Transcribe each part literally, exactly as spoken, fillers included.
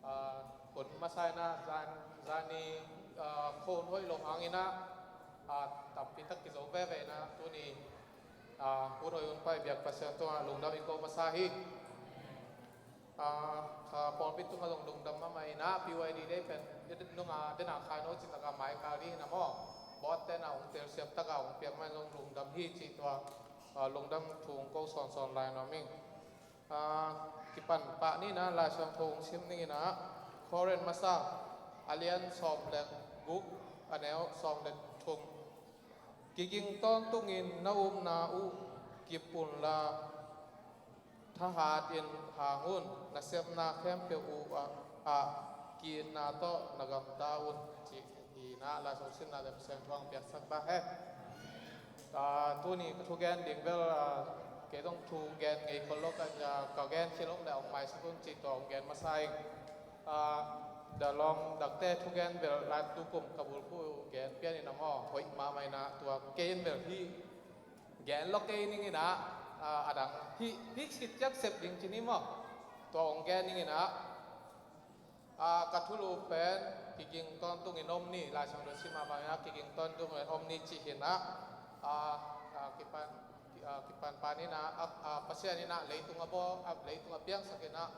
Ah, hun masa in ah, zan, zani, ah, khuahun hoih lo hangin ah, ah, tampi tak kizo veve in ah, tuni, ah, hun hoih hun pai biak Pasian tungah lungdam i ko masa hi. Ah, ka pawlpi tungah zong lungdam mahmah in ah, P Y D Day pen nung a dena khai no cih tak a mai kal ding hi na maw. Bawtte na hong telsiam tak a hong piak mah in zong lungdam hi cih tua, ah, lungdam thu hong ko sawnsawn lai nuam ing. Ah, kipan pah ni na, Lai Siangtho hong sim ning in ah, Korin masa a lian sawm le guk, a neu sawm le thum. Kiging tawntungin na upna uh kip unla, thahatin hang un, na sepna khempeuh uh ah, ah, ki-itna tawh na gamta un, cih hi na, Lai Siangtho simna le Pasian thu hong piaksak ta hen. Ah, tuni ka thugen ding bel, ah, kei zong thugen ngei khol lo ka, ah, ka gen khia lo le hong maisak un cih tua hong gen masa ing. Ah, The Long Dakte thugen bel lai tu kum ka bulphuh gen pian in a maw, hoih mahmah in ah tua kei in bel hih gen lo kei ning in ah, ah, a dang hih, hih khit ciang sep ding ci ni maw. Tua hong gen ning in ah, ah, ka thulu pen kiging tawntungin om ni, Lai Siangtho sim a bang in ah kiging tawntungin om ni cih hi in ah, ah, ah, kipan, ah, kipan pan in ah, ah, ah, Pasian in ah leitung a bawl, ah, leitung a piangsak in ah,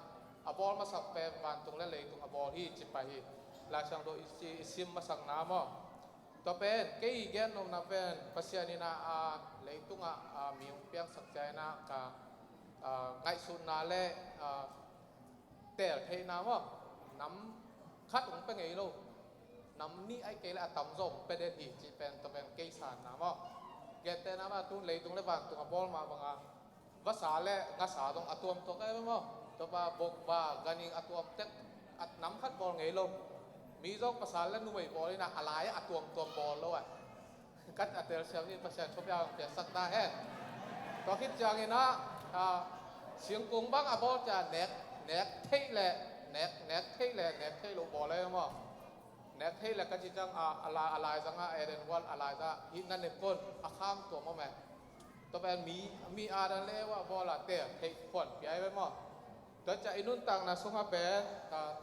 a bawl masak pen vantung le leitung a bawl hi ci pah hi. Lai Siangtho i si, i sim masakna maw. Tua pen, kei i gen nopna pen, Pasian in ah, ah, leitungah, ah, mi hong piangsak ciangin ah, ka, ah, ngaihsutna le, ah, teel theihna maw. Nam khat hong pia ngei lo. Nam nih ahih kei leh a tamzaw hong pia den hi, cih pen, tua pen kei sanna maw. Gentehna mah tu leitung le vantung a bawl mah bang a, vasa le ngasa zong a tuamtuam e maw. Tua pa bokba, ganhing a tuam tek, a nam khat bawl ngei lo. Mi zong pasal le numei bawl in ah, a lai ah a tuamtuam bawl lo ah. Kat a telsiam ni, Pasian thupiang piaksak ta hen. Tua khit ciangin ah, ah, singkung bang a bawl ciang nek, nek theih le, nek, nek theih le, nek theih lo bawl e maw. Nek theih le ka ci ciang a, a lai, a laizang ah, Eden hual a laizang ah, hih na nek kon, a kham tua maw me. Tua pen mi, mi Adam le Eva bawl a teel theih khuan pia hi ve maw. Tua ciang i nuntakna sungah pen, ah,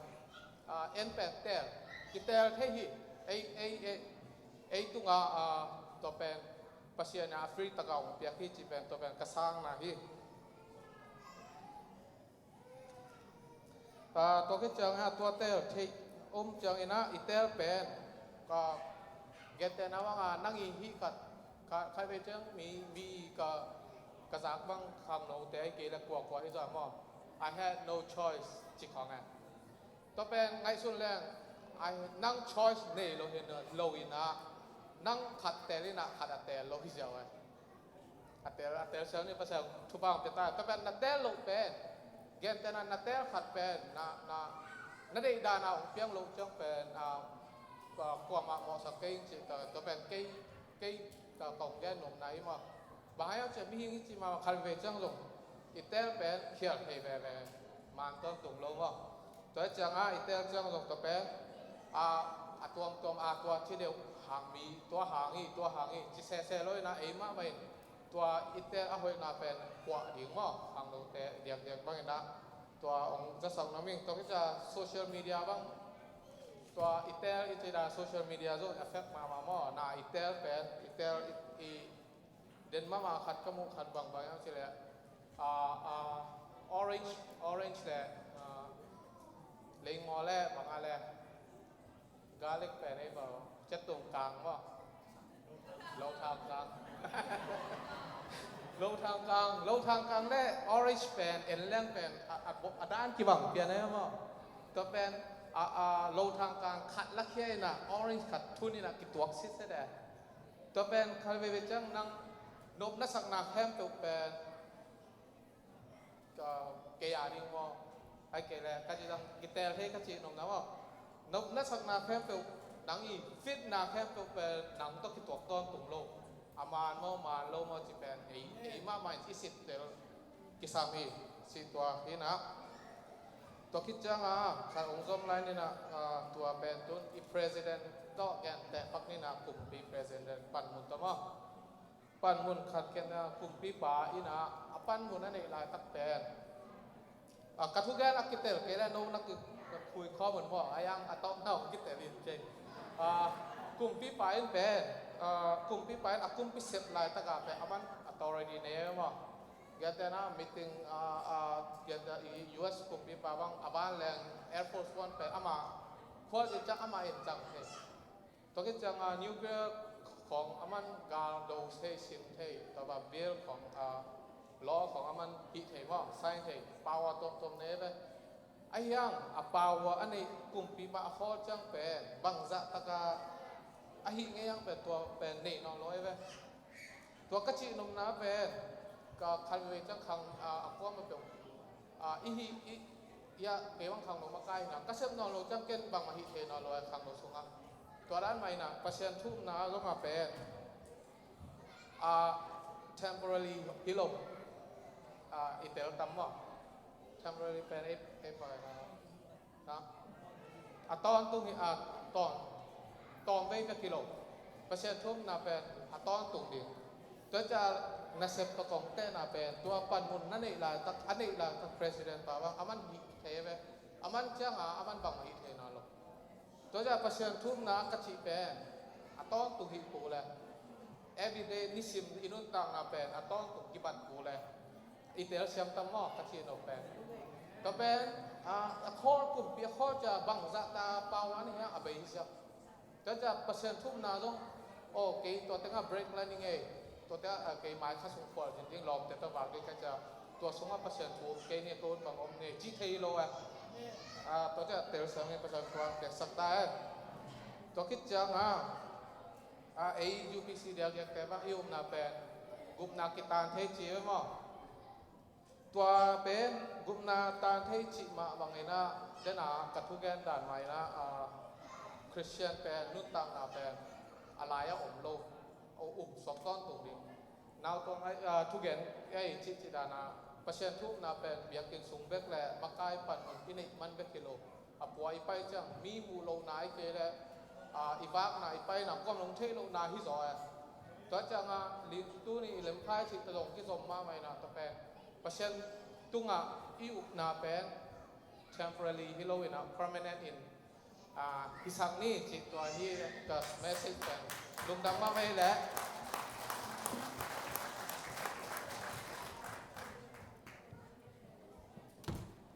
ah, en pen teel, kiteel thei hi, ei, ei, ei, ei tungah, ah, tua pen Pasian in a free takah hong piak hi cih pen tua pen ka sangna hi. Ah, tua khit ciangin ah tua teel theih om ciangin ah i teel pen, ka gentehna bang a nang i hih khat, ka, khatvei ciang mi, mi ka, ka zak bang khangnote ahih kei leh kuakua hi zaw maw. I had no choice ci khong e. Tua pen ngaihsun leng, ai, nang choice nei lo hi lo in ah, nang khat teel in ah khat a teel lo hi ziau e. A teel, a teel siau ni Pasian thupha hong pia ta. Tua pen na teel loh pen, gentehna na teel khat pen, na, na, na deih dan a hong piang loh ciang pen, ah, kuamah mawhsak kei ing cih ta, tua pen kei, kei ta kong gen nopna hi maw. Bang hang hiam cih leh mihing i cih mah khat veve ciang zong i teel pen khial thei veve, man tawntung lo maw. Tua hi ciangin i teel ciang zong tua pen, a, a tuamtuam a tua ci deuh hang mi, tua hang hi, tua hang hi ci sese lo in ah, ei mahmah in tua i teel a hoihna pen puah ding maw, khangnote diakdiak bangin ah tua hong zasak nuam ing. Tua hi ciang social media bang, tua i teel i cih dan social media zong effect mahmah maw. Na i teel pen, i teel i, i den mahmah khat ka muh khat bang bang hiam cih leh, ah, ah, orange, orange le, ah, leingaw le bang a le garlic pen ei bang, ciattung kang maw. Lothang kang. Lothang kang, lothang kang le orange pen, en leng pen, a, a, a dan kibang pian ei maw. Tua pen, a, a, lothang kang khat lakhia in ah, orange khat thun in ah kituak sitset e. Tua pen khat veve ciang nang nopna sakna khempeuh pen ka, kei a ding maw. Ahih kei leh ka ci dang kiteel thei ka cih nopna maw. Nopna sakna khempeuh, nang i fitna khempeuh pen nang tawh kituak tawntung lo. A man maw, man lo maw cih pen ei, ei mahmah in i sittel kisam hi, cih tua hi in ah. Tua khit ciangin khat hong zom lai ni in ah, ah, tua pen tun i president tawh genteh pak ni in ah, kumpi president panmun tawh maw. Panmun khat ken, ah, kumpipa in ah a panmun a neih laitak pen A, ka thugen a kitel kei le no na ki, ka khui khawm un maw, a yang a tawpna hong kitel in kei. A, kumpipa in pen, a, kumpipa in a kumpi sep laitaka pen aman authority nei maw. Giate na meeting, a, a, giate i U S kumpipa bang a vanleng Air Force One pen ama khual in ciang ama in ciang thei. Tua khit ciang a nuclear khong aman gal do thei, sim thei, tua bang bill khong, a, law khong aman hih thei maw, sign thei, power tuamtuam nei ve. Ahi hang a power a neih kumpipa a khawl ciang pen bangzah taka a hih ngei hang pen tua pen nei nawn lo ei ve. Tua ka cih nopna pen ka khat vei ciang khang, a, a kuama peuh, a, i hih, i, i a kei bang khangno makai hi na, ka sep nawn lo ciang ken bangmah hih thei nawn lo a khangno sungah. Tua dan mah hi na, Pasian thu upna zong a pen, a, temporary hi lo, a, i tel tam maw. Temporary pen ei, ei pai na. Na? A tawntung hi, a, tawn, tawn vei bek hi lo. Pasian thu upna pen a tawntung ding. Tua ciang nasep tawh kong tehna pen tua panmun na neih laitak, a neih laitak president pa bang aman hih thei ve. Aman cianga aman bangmah hih thei nawn lo. Tua ciang Pasian thu upna ka cih pen a tawntung hih kul le, everyday nisim i nuntakna pen a tawntung kibat kul le, i telsiam tam maw ka cih nop pen. Tua pen, a, a khawl kumpi a khawl ciang bangzah ta power a nei hiam a bei hi siam. Tua ciang Pasian thu upna zong, aw, kei tua tengah break la ning ei. Tua tengah, a, kei mai kha sung khual zin ding lawmte tawh vak ding ka ciang, tua sungah Pasian thu um kei ni, ka hun bang om ni cih thei lo a. A, tua ciang telsiam ni, Pasian thu a peksak ta e. Tua khit ciang a, a, ei U P C diakdiakte bang i upna pen gupna kitan thei ci ve maw. Tua pen gupna tan thei cih mah bangin ah, den a ka thugen dan mah in ah, a, Christian pen nuntakna pen a lai-ah om lo, a um suak tawntung ding. Nau tua ngai, a, thugen ei cih cih dan a, Pasian thu upna pen biakinn sung bek le makai panmun i neih man bek hi lo. A pua i pai ciang mi muh lohna i kei le, a, i vakna i paina kuam long theih lohna hi zaw e. Tua ciangah lim tuni i lemkhai cih ta zong kizom mahmah in ah, tua pen Pasian tungah i upna pen temporary hi lo in ah permanent in, a, hisak ni cih tua hi ka message pen. Lungdam mahmah hi leh.